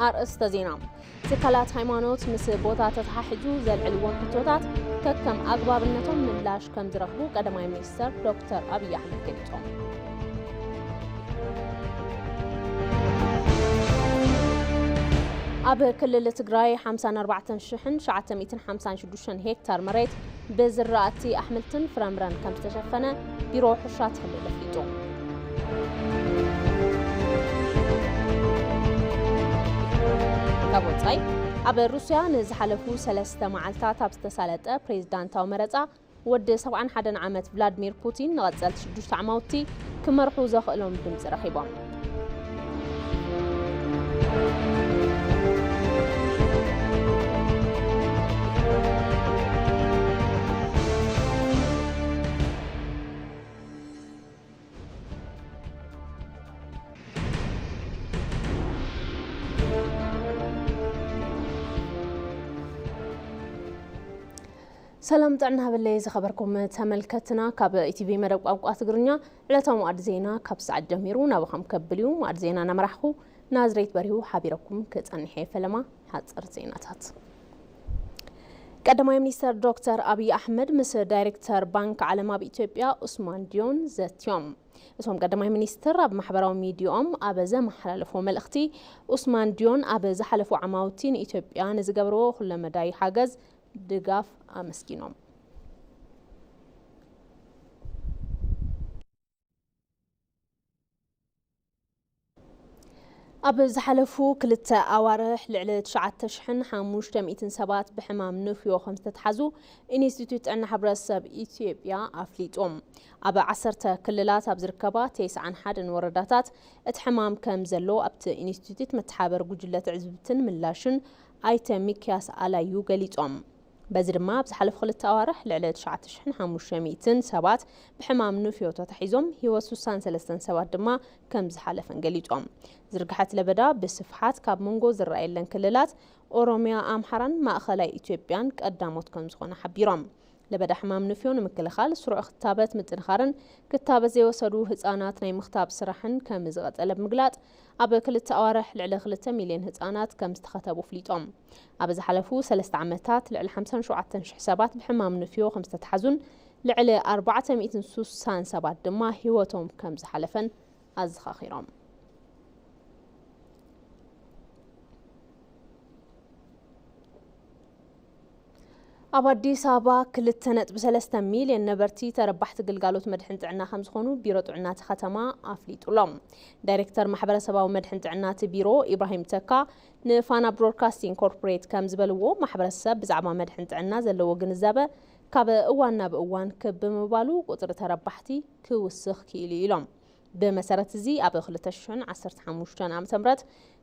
ኣርእስተ ዜና። ትካላት ሃይማኖት ምስ ቦታ ተተሓሒዙ ዘልዕልዎም ሕቶታት ከከም ኣግባብነቶም ምላሽ ከም ዝረኽቡ ቀዳማይ ሚኒስተር ዶክተር ኣብይ ኣሕመድ ገሊጾም። ኣብ ክልል ትግራይ ሓምሳን ኣርባዕተን ሽሕን ትሽዓተ ሚእትን ሓምሳን ሽዱሽተን ሄክታር መሬት ብዝራእቲ ኣሕምልትን ፍረምረን ከም ዝተሸፈነ ቢሮ ሕርሻ ክልል ኣፍሊጡ። ካብ ወጻኢ፣ ኣብ ሩስያ ንዝሓለፉ ሰለስተ መዓልታት ኣብ ዝተሳለጠ ፕሬዝዳንታዊ መረጻ፣ ወዲ ሰብዓን ሓደን ዓመት ቭላድሚር ፑቲን ንቐጸልቲ ሽዱሽተ ዓማውቲ ክመርሑ ዘኽእሎም ድምጺ ረኺቦም። ሰላም ጥዕና ሃበለይ ዝኸበርኩም ተመልከትና፣ ካብ ኢቲቪ መደብ ቋንቋ ትግርኛ ዕለታዊ መኣዲ ዜና ካብ ሰዓት ጀሚሩ ናባኹም ከብል እዩ። መኣዲ ዜና እናመራሕኹ ናዝሬት በሪሁ ሓቢረኩም ክጸንሕ እየ። ፈለማ ሓጸር ዜናታት። ቀዳማይ ሚኒስተር ዶክተር ኣብይ ኣሕመድ ምስ ዳይሬክተር ባንክ ዓለም ኣብ ኢትዮጵያ ኡስማን ዲዮን ዘትዮም። እቶም ቀዳማይ ሚኒስትር ኣብ ማሕበራዊ ሚዲያኦም ኣብ ዘመሓላለፎ መልእኽቲ፣ ኡስማን ዲዮን ኣብ ዝሓለፉ ዓማውቲ ንኢትዮጵያ ንዝገብርዎ ኩለመዳይ ሓገዝ ድጋፍ ኣመስጊኖም። ኣብ ዝሓለፉ ክልተ ኣዋርሕ ልዕሊ ትሽዓተ ሽሕን ሓሙሽተ ሚእትን ሰባት ብሕማም ንፍዮ ከም ዝተትሓዙ ኢንስቲትዩት ጥዕና ሕብረተሰብ ኢትዮጵያ ኣፍሊጡ። ኣብ ዓሰርተ ክልላት ኣብ ዝርከባ ተስዓን ሓደን ወረዳታት እቲ ሕማም ከም ዘሎ ኣብቲ ኢንስቲትዩት መተሓበር ጉጅለ ትዕዝብትን ምላሽን ኣይተ ሚክያስ ኣላዩ ገሊጾም። በዚ ድማ ኣብ ዝሓለፉ ክልተ ኣዋርሕ ልዕሊ ትሽዓተ ሽሕን ሓሙሽተ ሚእትን ሰባት ብሕማም ንፍዮ ተታሒዞም፣ ህይወት ስሳን ሰለስተን ሰባት ድማ ከም ዝሓለፈን ገሊጾም። ዝርግሐት ለበዳ ብስፍሓት ካብ መንጎ ዝረኣየለን ክልላት ኦሮሚያ፣ ኣምሓራን ማእኸላይ ኢትዮጵያን ቀዳሞት ከም ዝኾነ ሓቢሮም። ለበዳ ሕማም ንፍዮ ንምክልኻል ስሩዕ ክታበት ምጥንኻርን ክታበት ዘይወሰዱ ህጻናት ናይ ምኽታብ ስራሕን ከም ዝቐጸለ ብምግላጽ፣ ኣብ ክልተ ኣዋርሕ ልዕሊ ክልተ ሚልዮን ህጻናት ከም ዝተኸተቡ ኣፍሊጦም። ኣብ ዝሓለፉ ሰለስተ ዓመታት ልዕሊ ሓምሳን ሸውዓተን ሽሕ ሰባት ብሕማም ንፍዮ ከም ዝተትሓዙን ልዕሊ ኣርባዕተ ሚእትን ስሳን ሰባት ድማ ህይወቶም ከም ዝሓለፈን ኣዘኻኺሮም። ኣብ ኣዲስ ኣበባ ክልተ ነጥቢ ሰለስተ ሚልዮን ነበርቲ ተረባሕቲ ግልጋሎት መድሕን ጥዕና ከም ዝኾኑ ቢሮ ጥዕና እቲ ከተማ ኣፍሊጡ ኣሎ። ዳይሬክተር ማሕበረሰባዊ መድሕን ጥዕና እቲ ቢሮ ኢብራሂም ተካ ንፋና ብሮድካስቲንግ ኮርፖሬት ከም ዝበልዎ፣ ማሕበረሰብ ብዛዕባ መድሕን ጥዕና ዘለዎ ግንዛበ ካብ እዋን ናብ እዋን ክብ ብምባሉ ቁፅሪ ተረባሕቲ ክውስኽ ክኢሉ ኢሎም። ብመሰረት እዚ ኣብ ክልተ ሽሕን ዓሰርተ ሓሙሽተን ዓመተ ምህረት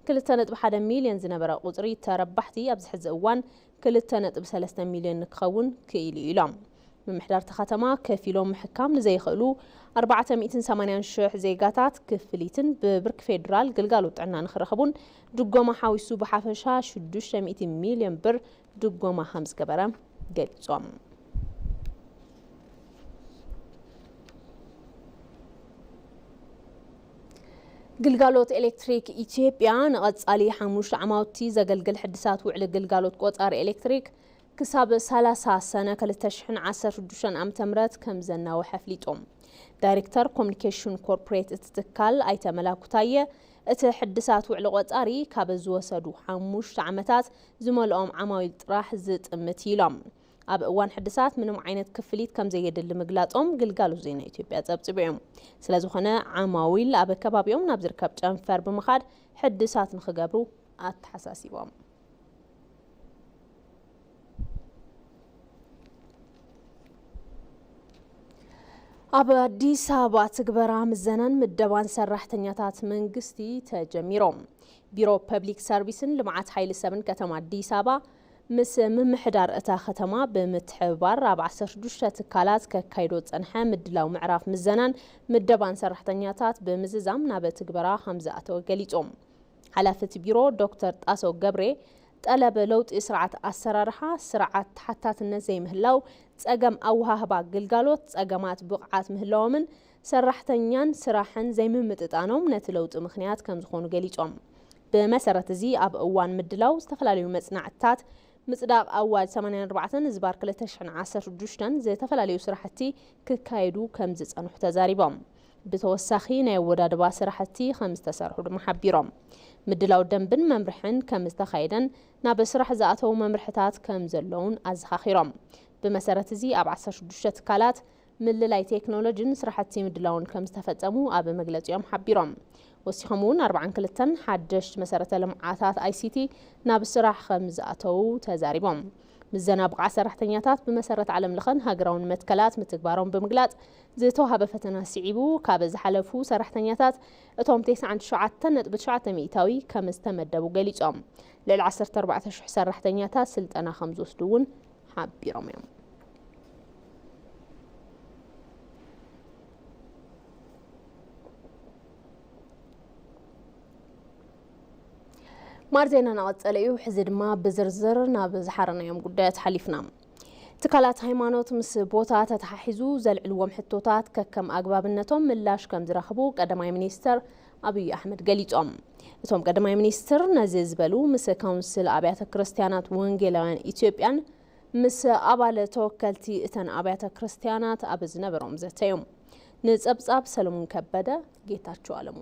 ክልተ ነጥቢ ሓደ ሚልዮን ዝነበረ ቁፅሪ ተረባሕቲ ኣብዚ ሕዚ እዋን ክልተ ነጥቢ ሰለስተ ሚልዮን ንክኸውን ክኢሉ ኢሎም። ምምሕዳር እታ ከተማ ከፊሎም ምሕካም ንዘይኽእሉ ኣርባዕተ ሚእትን ሰማንያን ሽሕ ዜጋታት ክፍሊትን ብብርኪ ፌዴራል ግልጋሎት ጥዕና ንክረኽቡን ድጎማ ሓዊሱ ብሓፈሻ ሽዱሽተ ሚእቲ ሚልዮን ብር ድጎማ ከም ዝገበረ ገሊጾም። ግልጋሎት ኤሌክትሪክ ኢትዮጵያ ንቐጻሊ ሓሙሽተ ዓማውቲ ዘገልግል ሕድሳት ውዕሊ ግልጋሎት ቆጻሪ ኤሌክትሪክ ክሳብ ሰላሳ ሰነ ክልተ ሽሕን ዓሰርተ ሽዱሽተን ዓመተ ምህረት ከም ዘናውሐ ኣፍሊጡ። ዳይሬክተር ኮሙኒኬሽን ኮርፖሬት እቲ ትካል ኣይተ መላኩ ታየ፣ እቲ ሕድሳት ውዕሊ ቆጻሪ ካብ ዝወሰዱ ሓሙሽተ ዓመታት ዝመልኦም ዓማዊል ጥራሕ ዝጥምት ኢሎም። ኣብ እዋን ሕድሳት ምንም ዓይነት ክፍሊት ከም ዘየድሊ ምግላጾም ግልጋሎት ዜና ኢትዮጵያ ጸብጺቡ እዩ። ስለ ዝኾነ ዓማዊል ኣብ ከባቢኦም ናብ ዝርከብ ጨንፈር ብምኻድ ሕድሳት ንኽገብሩ ኣተሓሳሲቦም። ኣብ ኣዲስ ኣበባ ትግበራ ምዘናን ምደባን ሰራሕተኛታት መንግስቲ ተጀሚሮም። ቢሮ ፐብሊክ ሰርቪስን ልምዓት ሓይሊ ሰብን ከተማ ኣዲስ ኣበባ ምስ ምምሕዳር እታ ከተማ ብምትሕብባር ኣብ ዓሰርተ ሽዱሽተ ትካላት ከካይዶ ዝጸንሐ ምድላው ምዕራፍ ምዘናን ምደባን ሰራሕተኛታት ብምዝዛም ናብ ትግበራ ከም ዝኣተወ ገሊጾም። ሓላፊ እቲ ቢሮ ዶክተር ጣሰው ገብሬ፣ ጠለብ ለውጢ ስርዓት ኣሰራርሓ፣ ስርዓት ተሓታትነት ዘይምህላው፣ ጸገም ኣወሃህባ ግልጋሎት፣ ጸገማት ብቕዓት ምህላዎምን ሰራሕተኛን ስራሕን ዘይምምጥጣኖም ነቲ ለውጢ ምኽንያት ከም ዝኾኑ ገሊጾም። ብመሰረት እዚ ኣብ እዋን ምድላው ዝተፈላለዩ መጽናዕትታት፣ ምጽዳቕ ኣዋጅ ሰማንያን ኣርባዕተን ዝባር ክልተ ሽሕን ዓሰርተ ሽዱሽተን ዝተፈላለዩ ስራሕቲ ክካየዱ ከም ዝጸንሑ ተዛሪቦም። ብተወሳኺ ናይ ኣወዳድባ ስራሕቲ ከም ዝተሰርሑ ድማ ሓቢሮም። ምድላው ደንብን መምርሕን ከም ዝተኻየደን ናብ ስራሕ ዝኣተዉ መምርሕታት ከም ዘለውን ኣዘኻኺሮም። ብመሰረት እዚ ኣብ ዓሰርተ ሽዱሽተ ትካላት ምልላይ ቴክኖሎጂን ስራሕቲ ምድላውን ከም ዝተፈጸሙ ኣብ መግለጺኦም ሓቢሮም። ወሲኾም እውን ኣርባዓን ክልተን ሓደሽቲ መሰረተ ልምዓታት ኣይሲቲ ናብ ስራሕ ከም ዝኣተዉ ተዛሪቦም። ምዘና ብቕዓት ሰራሕተኛታት ብመሰረት ዓለም ለኸን ሃገራውን መትከላት ምትግባሮም ብምግላጽ፣ ዝተዋሃበ ፈተና ስዒቡ ካብ ዝሓለፉ ሰራሕተኛታት እቶም ተስዓን ትሽዓተን ነጥቢ ትሽዓተ ሚእታዊ ከም ዝተመደቡ ገሊጾም። ልዕሊ ዓሰርተ ኣርባዕተ ሽሕ ሰራሕተኛታት ስልጠና ከም ዝወስዱ እውን ሓቢሮም እዮም። ማር ዜና እናቐጸለ እዩ። ሕዚ ድማ ብዝርዝር ናብ ዝሓረናዮም ጉዳያት ሓሊፍና። ትካላት ሃይማኖት ምስ ቦታ ተተሓሒዙ ዘልዕልዎም ሕቶታት ከከም ኣግባብነቶም ምላሽ ከም ዝረኽቡ ቀዳማይ ሚኒስተር ኣብይ ኣሕመድ ገሊጾም። እቶም ቀዳማይ ሚኒስትር ነዚ ዝበሉ ምስ ካውንስል ኣብያተ ክርስቲያናት ወንጌላውያን ኢትዮጵያን ምስ ኣባለ ተወከልቲ እተን ኣብያተ ክርስቲያናት ኣብ ዝነበሮም ዘተ እዮም። ንጸብጻብ ሰለሙን ከበደ፣ ጌታቸው ኣለሙ።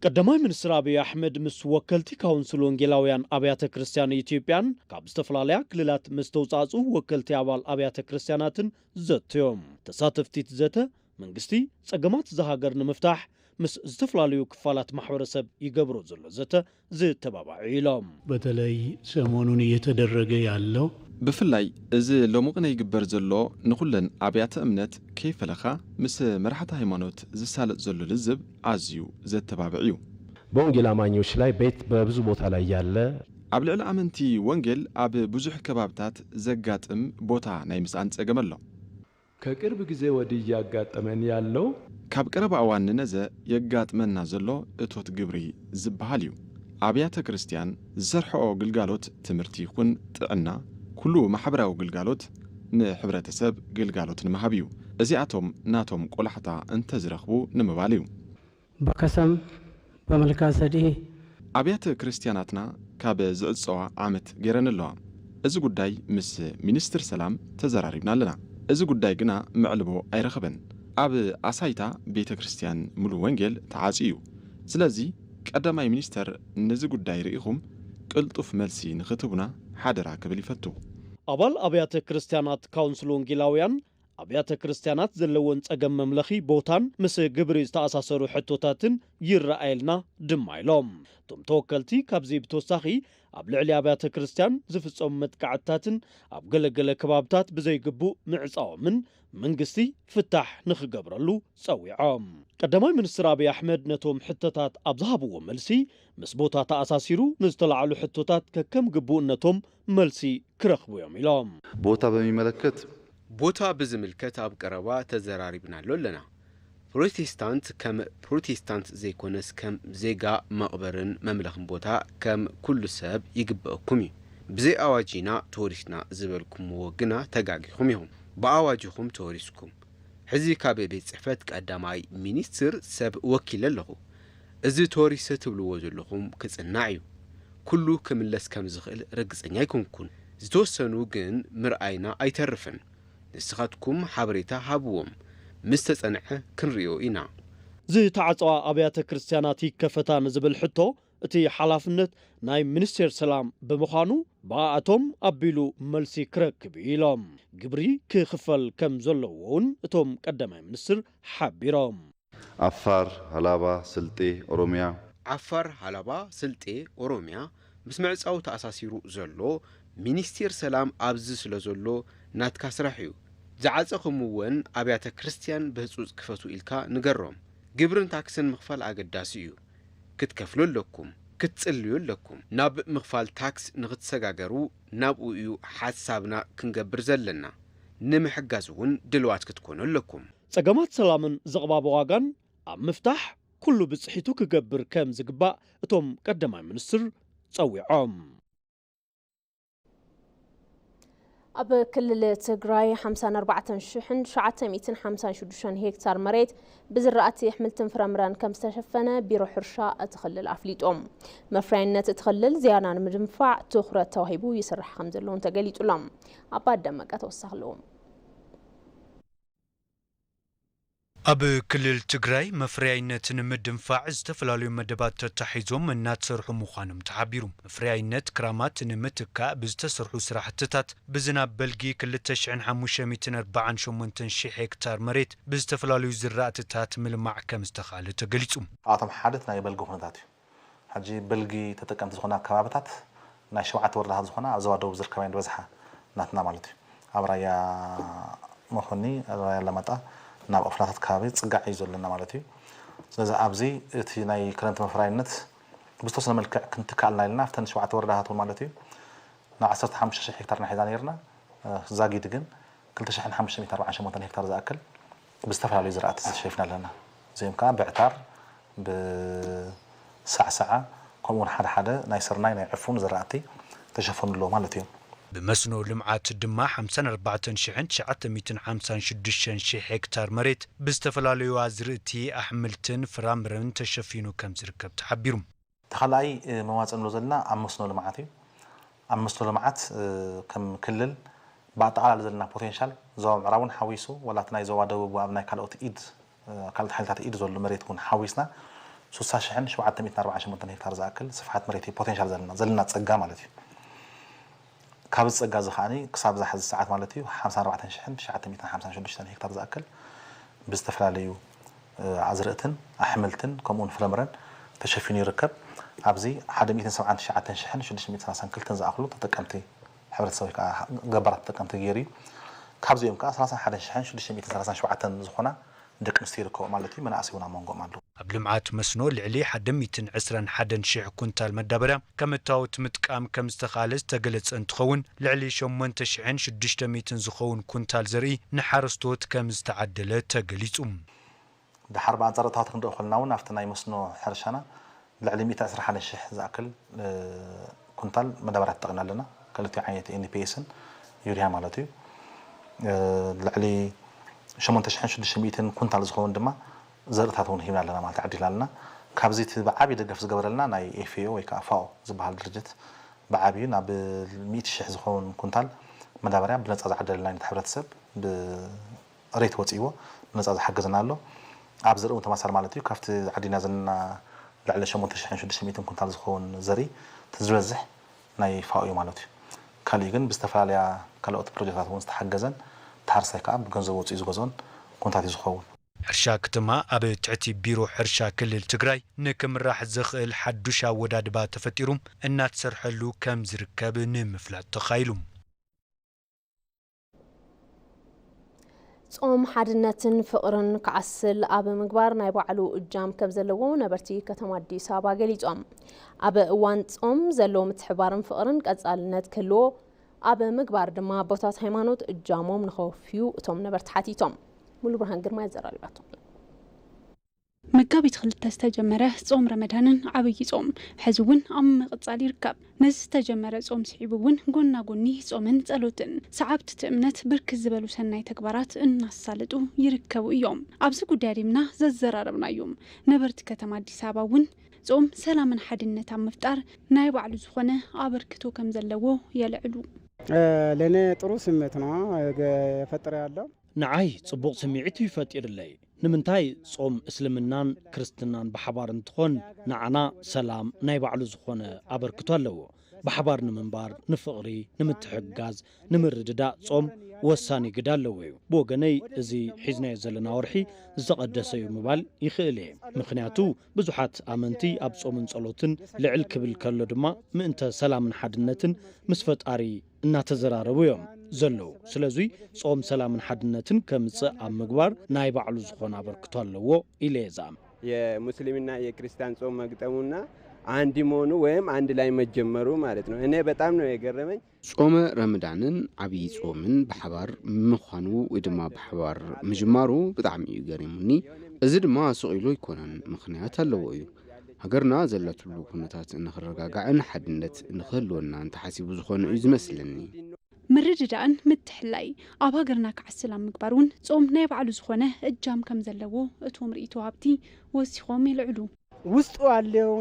ቀዳማይ ሚኒስትር ኣብይ ኣሕመድ ምስ ወከልቲ ካውንስል ወንጌላውያን ኣብያተ ክርስቲያን ኢትዮጵያን ካብ ዝተፈላለያ ክልላት ምስ ተውጻእጹ ወከልቲ ኣባል ኣብያተ ክርስቲያናትን ዘተዮም። ተሳተፍቲ እቲ ዘተ መንግስቲ ጸገማት እዛ ሃገር ንምፍታሕ ምስ ዝተፈላለዩ ክፋላት ማሕበረሰብ ይገብሮ ዘሎ ዘተ ዝተባባዑ ኢሎም። በተለይ ሰሞኑን እየተደረገ ያለው ብፍላይ እዚ ሎምቕነ ይግበር ዘሎ ንኹለን ኣብያተ እምነት ከይፈለኻ ምስ መራሕቲ ሃይማኖት ዝሳለጥ ዘሎ ልዝብ ኣዝዩ ዘተባብዕ እዩ። በወንጌል አማኞች ላይ ቤት በብዙ ቦታ ላይ ያለ ኣብ ልዕሊ ኣመንቲ ወንጌል ኣብ ብዙሕ ከባብታት ዘጋጥም ቦታ ናይ ምስኣን ጸገም ኣሎ። ከቅርብ ጊዜ ወዲህ እያጋጠመን ያለው ካብ ቀረባ እዋን ንነዘ የጋጥመና ዘሎ እቶት ግብሪ ዝበሃል እዩ። ኣብያተ ክርስቲያን ዝሰርሕኦ ግልጋሎት ትምህርቲ ይኹን ጥዕና ኩሉ ማሕበራዊ ግልጋሎት ንሕብረተሰብ ግልጋሎት ንምሃብ እዩ። እዚኣቶም ናቶም ቆላሕታ እንተዝረኽቡ ንምባል እዩ። በከሰም በመልካ ሰዲሂ ኣብያተ ክርስቲያናትና ካብ ዝዕጸዋ ዓመት ገይረን ኣለዋ። እዚ ጉዳይ ምስ ሚኒስትር ሰላም ተዘራሪብና ኣለና። እዚ ጉዳይ ግና መዕልቦ ኣይረኸበን። ኣብ ኣሳይታ ቤተ ክርስቲያን ሙሉ ወንጌል ተዓጽዩ እዩ። ስለዚ ቀዳማይ ሚኒስተር ነዚ ጉዳይ ርኢኹም ቅልጡፍ መልሲ ንኽትህቡና ሓደራ ክብል ይፈቱ። ኣባል ኣብያተ ክርስቲያናት ካውንስል ወንጌላውያን ኣብያተ ክርስቲያናት ዘለወን ጸገም መምለኺ ቦታን ምስ ግብሪ ዝተኣሳሰሩ ሕቶታትን ይረኣየልና ድማ ኢሎም። እቶም ተወከልቲ ካብዚ ብተወሳኺ ኣብ ልዕሊ ኣብያተ ክርስቲያን ዝፍጸሙ መጥቃዕትታትን ኣብ ገለገለ ከባብታት ብዘይግቡእ ምዕጻዎምን መንግስቲ ፍታሕ ንኽገብረሉ ጸዊዖም። ቀዳማይ ሚኒስትር ኣብይ ኣሕመድ ነቶም ሕቶታት ኣብ ዝሃብዎ መልሲ ምስ ቦታ ተኣሳሲሩ ንዝተላዕሉ ሕቶታት ከከም ግቡእነቶም መልሲ ክረኽቡ እዮም ኢሎም። ቦታ በሚመለከት ቦታ ብዝምልከት ኣብ ቀረባ ተዘራሪብናሉ ኣለና። ፕሮቴስታንት ከም ፕሮቴስታንት ዘይኮነስ ከም ዜጋ መቕበርን መምለኽን ቦታ ከም ኩሉ ሰብ ይግበኣኩም እዩ። ብዘይ ኣዋጅ ኢና ተወሪስና ዝበልኩምዎ ግና ተጋጊኹም ኢኹም። ብኣዋጅኹም ተወሪስኩም። ሕዚ ካብ ቤት ጽሕፈት ቀዳማይ ሚኒስትር ሰብ ወኪለ ኣለኹ። እዚ ተወሪሰ ትብልዎ ዘለኹም ክጽናዕ እዩ። ኩሉ ክምለስ ከም ዝኽእል ርግጸኛ ኣይኮንኩን። ዝተወሰኑ ግን ምርኣይና ኣይተርፍን። ንስኻትኩም ሓበሬታ ሃብዎም። ምስ ተጸንዐ ክንርእዮ ኢና። ዝተዓጸዋ ኣብያተ ክርስቲያናት ይከፈታ ንዝብል ሕቶ እቲ ሓላፍነት ናይ ሚኒስቴር ሰላም ብምዃኑ ብኣቶም ኣቢሉ መልሲ ክረክብ እዩ ኢሎም። ግብሪ ክኽፈል ከም ዘለዎ እውን እቶም ቀዳማይ ሚኒስትር ሓቢሮም። ዓፋር፣ ሃላባ፣ ስልጤ፣ ኦሮሚያ። ዓፋር፣ ሃላባ፣ ስልጤ፣ ኦሮሚያ ምስ ምዕጻው ተኣሳሲሩ ዘሎ ሚኒስቴር ሰላም ኣብዚ ስለ ዘሎ ናትካ ስራሕ እዩ። ዝዓጸኹምወን ኣብያተ ክርስቲያን ብህጹጽ ክፈቱ ኢልካ ንገሮም። ግብርን ታክስን ምኽፋል ኣገዳሲ እዩ። ክትከፍሉ ኣለኩም፣ ክትጽልዩ ኣለኩም። ናብ ምኽፋል ታክስ ንኽትሰጋገሩ ናብኡ እዩ ሓሳብና ክንገብር ዘለና። ንምሕጋዝ እውን ድልዋት ክትኮኑ ኣለኩም። ጸገማት ሰላምን ዝቕባበ ዋጋን ኣብ ምፍታሕ ኩሉ ብጽሒቱ ክገብር ከም ዝግባእ እቶም ቀዳማይ ሚኒስትር ጸዊዖም። ኣብ ክልል ትግራይ ሓምሳን ኣርባዕተን ሽሕን ትሽዓተ ሚእትን ሓምሳን ሽዱሽተን ሄክታር መሬት ብዝራእቲ ኣሕምልትን ፍረምረን ከም ዝተሸፈነ ቢሮ ሕርሻ እቲ ክልል ኣፍሊጡ። መፍረያይነት እቲ ክልል ዝያዳ ንምድንፋዕ ትኹረት ተዋሂቡ ይስራሕ ከም ዘለውን ተገሊጹ ኣሎ። ኣባ ደመቀ ተወሳኺ ኣለዎም። ኣብ ክልል ትግራይ መፍረያይነት ንምድንፋዕ ዝተፈላለዩ መደባት ተታሒዞም እናተሰርሑ ምዃኖም ተሓቢሩ። መፍረያይነት ክራማት ንምትካእ ብዝተሰርሑ ስራሕትታት ብዝናብ በልጊ ክልተ ሽሕን ሓሙሽተ ሚእትን ኣርባዓን ሸሞንተን ሽሕ ሄክታር መሬት ብዝተፈላለዩ ዝራእትታት ምልማዕ ከም ዝተኻለ ተገሊጹ። ካብኣቶም ሓደ እቲ ናይ በልጊ ኩነታት እዩ። ሕጂ በልጊ ተጠቀምቲ ዝኾና ከባብታት ናይ ሸውዓተ ወረዳታት ዝኾና ኣብ ዞባ ደቡብ ዝርከባ እየን ዝበዝሓ ናትና ማለት እዩ። ኣብ ራያ መኾኒ፣ ራያ ኣላማጣ፣ ናብ ኦፍላታት ከባቢ ጽጋዕ እዩ ዘለና ማለት እዩ። ስለዚ ኣብዚ እቲ ናይ ክረምቲ መፍረያይነት ብዝተወሰነ መልክዕ ክንትክእ ኣለና ኢልና ኣብተን ሸውዓተ ወረዳታት እውን ማለት እዩ ንዓሰርተ ሓሙሽተ ሽሕ ሄክታር ኢና ሒዝና ነይርና። እ፣ ዛጊድ ግን ክልተ ሽሕን ሓሙሽተ ሚእትን ኣርባዓን ሸሞንተን ሄክታር ዝኣክል ብዝተፈላለዩ ዝራእቲ ተሸፊና ኣለና። እዚኦም ከዓ ብዕታር፣ ብሳዕሳዓ፣ ከምኡ እውን ሓደ ሓደ ናይ ስርናይ፣ ናይ ዕፉን ዝራእቲ ተሸፈኑ ኣለዉ ማለት እዩ። ብመስኖ ልምዓት ድማ ሓምሳን ኣርባዕተን ሽሕን ትሽዓተ ሚእትን ሓምሳን ሽዱሽተን ሽሕ ሄክታር መሬት ብዝተፈላለዩ ኣዝርእቲ፣ ኣሕምልትን ፍራምረን ተሸፊኑ ከም ዝርከብ ተሓቢሩ። እቲ ካልኣይ፣ እ፣ መዋፅእ ንብሎ ዘለና ኣብ መስኖ ልምዓት እዩ። ኣብ መስኖ ልምዓት፣ እ፣ ከም ክልል ብኣጠቓላሊ ዘለና ፖቴንሻል ዞባ ምዕራብ እውን ሓዊሱ፣ ዋላ እቲ ናይ ዞባ ደቡብ ኣብ ናይ ካልኦት ኢድ፣ እ፣ ካልኦት ሓይልታት ኢድ ዘሎ መሬት እውን ሓዊስና ሱሳ ሽሕን ሸውዓተ ሚእትን ኣርባዓን ሸሞንተን ሄክታር ዝኣክል ስፍሓት መሬት እዩ ፖቴንሻል ዘለና፣ ዘለና ፀጋ ማለት እዩ። ካብዚ ጸጋ እዚ ከኣ ክሳብ እዛ ሕዚ ሰዓት ማለት እዩ ሓምሳን ኣርባዕተን ሽሕን ትሽዓተ ሚእትን ሓምሳን ሽዱሽተን ሄክታር ዝኣክል ብዝተፈላለዩ፣ እ፣ ኣዝርእትን ኣሕምልትን ከምኡውን ፍረምረን ተሸፊኑ ይርከብ። ኣብዚ ሓደ ሚእትን ሰብዓን ትሽዓተን ሽሕን ሽዱሽተ ሚእትን ሰላሳን ክልተን ዝኣኽሉ ተጠቀምቲ ሕብረተሰብ ወይ ከኣ ገባራት ተጠቀምቲ ገይሩ እዩ። ካብዚኦም ከኣ ሰላሳን ሓደን ሽሕን ሽዱሽተ ሚእትን ሰላሳን ሸውዓተን ዝኾና ደቂ ኣንስትዮ ይርከቡ ማለት እዩ። መናእሰይ እውን ኣብ መንጎኦም ኣለዉ። ኣብ ልምዓት መስኖ ልዕሊ ሓደ ሚእትን ዕስራን ሓደን ሽሕ ኩንታል መዳበርያ ከም እታወት ምጥቃም ከም ዝተኻለ ዝተገለጸ እንትኸውን፣ ልዕሊ ሸሞንተ ሽሕን ሽዱሽተ ሚእትን ዝኸውን ኩንታል ዘርኢ ንሓረስቶት ከም ዝተዓደለ ተገሊጹ። ደሓር ብኣንጻር እታወት ክንርኢ ከለና እውን ኣብቲ ናይ መስኖ ሕርሻና ልዕሊ ሚእቲ ዕስራን ሓደን ሽሕ ዝኣክል፣ እ፣ ኩንታል መዳበርያ ተጠቒምና ኣለና። ክልቲኡ ዓይነት ኤን ፒ ኤስን ዩርያ ማለት እዩ። እ፣ ልዕሊ ሸሞንተ ሽሕን ሽዱሽተ ሚእትን ኩንታል ዝኸውን ድማ ዘርእታት እውን ሂብና ኣለና ማለት ዓዲልና ኣለና። ካብዚ እቲ ብዓብዪ ደገፍ ዝገበረልና ናይ ኤፍ ኤ ኦ ወይ ከዓ ፋኦ ዝበሃል ድርጅት ብዓብዩ ናብ ሚእቲ ሽሕ ዝኸውን ኩንታል መዳበርያ ብነጻ ዝዓደለልና እዩ። ነቲ ሕብረተሰብ ብ ሬት ወጺእዎ ነጻ ዝሓገዘና ኣሎ። ኣብ ዘርኢ እውን ተመሳሳሊ ማለት እዩ። ካብቲ ዓዲና ዘለና ልዕሊ ሸሞንተ ሽሕን ሽዱሽተ ሚእትን ኩንታል ዝኸውን ዘርኢ እቲ ዝበዝሕ ናይ ፋኦ እዩ ማለት እዩ። ካሊእ ግን ብዝተፈላለያ ካልኦት ፕሮጀክታት እውን ዝተሓገዘን ተሓርሳይ ከዓ ብገንዘብ ወፂኡ ዝገዝኦን ኩነታት እዩ ዝኸውን። ሕርሻ ከተማ ኣብ ትሕቲ ቢሮ ሕርሻ ክልል ትግራይ ንክምራሕ ዘኽእል ሓዱሽ ኣወዳድባ ተፈጢሩ እናተሰርሐሉ ከም ዝርከብ ንምፍላጥ ተኻኢሉ። ጾም ሓድነትን ፍቕርን ክዓስል ኣብ ምግባር ናይ ባዕሉ እጃም ከም ዘለዎ ነበርቲ ከተማ ኣዲስ ኣበባ ገሊጾም። ኣብ እዋን ጾም ዘሎ ምትሕባርን ፍቕርን ቀጻልነት ክህልዎ ኣብ ምግባር ድማ ኣቦታት ሃይማኖት እጃሞም ንኸወፍዩ እቶም ነበርቲ ሓቲቶም። ሙሉ ብርሃን ግርማ የዘራሪባቶም። መጋቢት ክልተ ዝተጀመረ ጾም ረመዳንን ዓብዪ ጾም ሕዚ እውን ኣብ ምቕጻል ይርከብ። ነዚ ዝተጀመረ ጾም ስዒቡ እውን ጎና ጎኒ ጾምን ጸሎትን ሰዓብቲ እቲ እምነት ብርክት ዝበሉ ሰናይ ተግባራት እናሳለጡ ይርከቡ እዮም። ኣብዚ ጉዳይ ዲምና ዘዘራረብናዮም ነበርቲ ከተማ ኣዲስ ኣበባ እውን ጾም ሰላምን ሓድነት ኣብ ምፍጣር ናይ ባዕሉ ዝኾነ ኣበርክቶ ከም ዘለዎ የልዕሉ። እ፣ ለእኔ ጥሩ ስሜት ነው፣ እ፣ የፈጠረ ያለው። ንዓይ ጽቡቕ ስምዒት እዩ ፈጢርለይ። ንምንታይ ጾም እስልምናን ክርስትናን ብሓባር እንትኾን ንዓና ሰላም ናይ ባዕሉ ዝኾነ ኣበርክቶ ኣለዎ። ብሓባር ንምንባር፣ ንፍቕሪ፣ ንምትሕግጋዝ፣ ንምርድዳእ ጾም ወሳኒ ግደ ኣለዎ እዩ። ብወገነይ እዚ ሒዝናዮ ዘለና ወርሒ ዝተቐደሰ እዩ ምባል ይኽእል እየ። ምኽንያቱ ብዙሓት ኣመንቲ ኣብ ጾምን ጸሎትን ልዕል ክብል ከሎ ድማ ምእንተ ሰላምን ሓድነትን ምስ ፈጣሪ እናተዘራረቡ እዮም ዘለዉ። ስለዚ ጾም ሰላምን ሓድነትን ከምጽእ ኣብ ምግባር ናይ ባዕሉ ዝኾነ ኣበርክቶ ኣለዎ ኢለ እየ ዝኣምን። የሙስሊምና የክርስቲያን ጾም መግጠሙና አንድ መሆኑ ወይም አንድ ላይ መጀመሩ ማለት ነው። እኔ በጣም ነው የገረመኝ። ጾመ ረመዳንን ዓብዪ ጾምን ብሓባር ምዃኑ ወይ ድማ ብሓባር ምጅማሩ ብጣዕሚ እዩ ገሪሙኒ። እዚ ድማ ስቕ ኢሉ ኣይኮነን፣ ምኽንያት ኣለዎ እዩ። ሃገርና ዘለትሉ ኩነታት ንኽረጋጋዕን ሓድነት ንኽህልወና እንተሓሲቡ ዝኾነ እዩ ዝመስለኒ። ምርድዳእን ምትሕላይ ኣብ ሃገርና ክዓስል ኣብ ምግባር እውን ጾም ናይ ባዕሉ ዝኾነ እጃም ከም ዘለዎ እቶም ርእይቶ ሃብቲ ወሲኾም ይልዕሉ። ውስጡ ያለው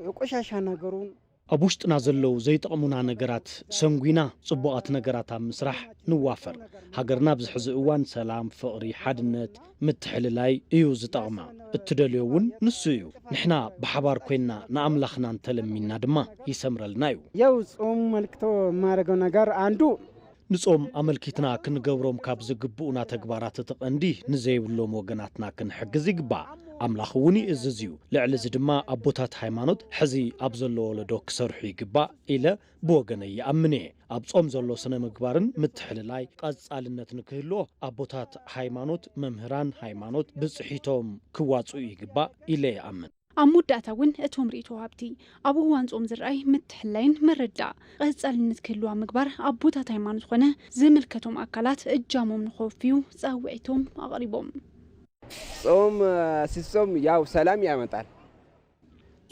የቆሻሻ ነገሩን ኣብ ውሽጥና ዘለዉ ዘይጠቕሙና ነገራት ሰንጒና ጽቡቓት ነገራት ኣብ ምስራሕ ንዋፈር። ሃገርና ኣብዚ ሕዚ እዋን ሰላም፣ ፍቕሪ፣ ሓድነት፣ ምትሕልላይ እዩ ዝጠቕማ። እትደልዮ እውን ንሱ እዩ። ንሕና ብሓባር ኮይንና ንኣምላኽና እንተለሚንና ድማ ይሰምረልና እዩ። ያው ጾም መልክቶ የማደርገው ነገር አንዱ ንጾም ኣመልኪትና ክንገብሮም ካብ ዝግብኡና ተግባራት እቲ ቀንዲ ንዘይብሎም ወገናትና ክንሕግዝ ይግባእ። ኣምላኽ እውን ይእዝዝ እዩ። ልዕሊ እዚ ድማ ኣቦታት ሃይማኖት ሕዚ ኣብ ዘሎ ወለዶ ክሰርሑ ይግባእ ኢለ ብወገነይ ይኣምን እየ። ኣብ ጾም ዘሎ ስነ ምግባርን ምትሕልላይ ቀጻልነት ንክህልዎ ኣቦታት ሃይማኖት፣ መምህራን ሃይማኖት ብጽሒቶም ክዋጽኡ ይግባእ ኢለ ይኣምን። ኣብ መወዳእታ እውን እቶም ርእይቶ ሃብቲ ኣብ እዋን ጾም ዝረኣይ ምትሕላይን ምርዳእ ቀጻልነት ክህልዋ ምግባር ኣቦታት ሃይማኖት ኾነ ዝምልከቶም ኣካላት እጃሞም ንኸወፍዩ ጸውዒቶም ኣቕሪቦም። ጾም እ፣ ሲጾም ያው ሰላም ያመጣል።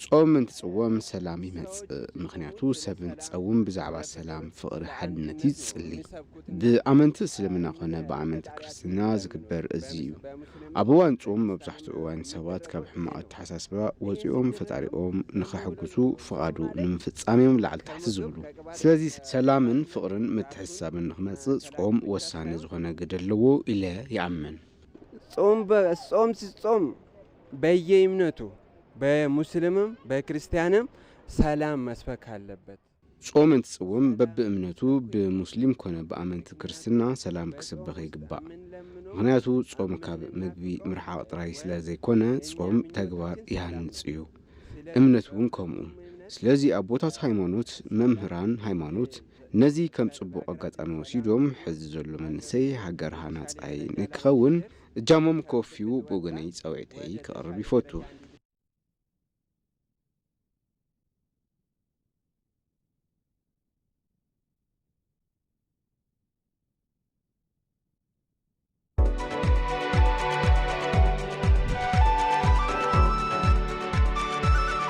ጾም እንትጽወም ሰላም ይመጽእ። ምኽንያቱ ሰብ እንትጸውም ብዛዕባ ሰላም፣ ፍቕሪ፣ ሓድነት እዩ ዝጽሊ። ብኣመንቲ እስልምና ኾነ ብኣመንቲ ክርስትና ዝግበር እዚ እዩ። ኣብ እዋን ጾም መብዛሕትኡ እዋን ሰባት ካብ ሕማቕ ኣተሓሳስባ ወጺኦም ፈጣሪኦም ንኸሐጉሱ ፍቓዱ ንምፍጻም እዮም ላዕሊ ታሕቲ ዝብሉ። ስለዚ ሰላምን ፍቕርን ምትሕስሳብን ንኽመጽእ ጾም ወሳኒ ዝኾነ ግደ ኣለዎ ኢለ ይኣምን። ጾም በ- ጾም ሲጾም በየእምነቱ በሙስሊምም በክርስቲያንም ሰላም መስበክ ኣለበት። ጾም እንትጽውም በብእምነቱ ብሙስሊም ኮነ ብኣመንቲ ክርስትና ሰላም ክስበኽ ይግባእ። ምኽንያቱ ጾም ካብ ምግቢ ምርሓቕ ጥራይ ስለ ዘይኮነ ጾም ተግባር ይሃንጽ እዩ። እምነት እውን ከምኡ። ስለዚ ኣቦታት ሃይማኖት፣ መምህራን ሃይማኖት ነዚ ከም ጽቡቕ ኣጋጣሚ ወሲዶም ሕዚ ዘሎ መንእሰይ ሃገር ሃናጻይ ንክኸውን እጃሞም ከወፍዩ ብወገነይ ጸውዒተይ ከቕርብ ይፈቱ።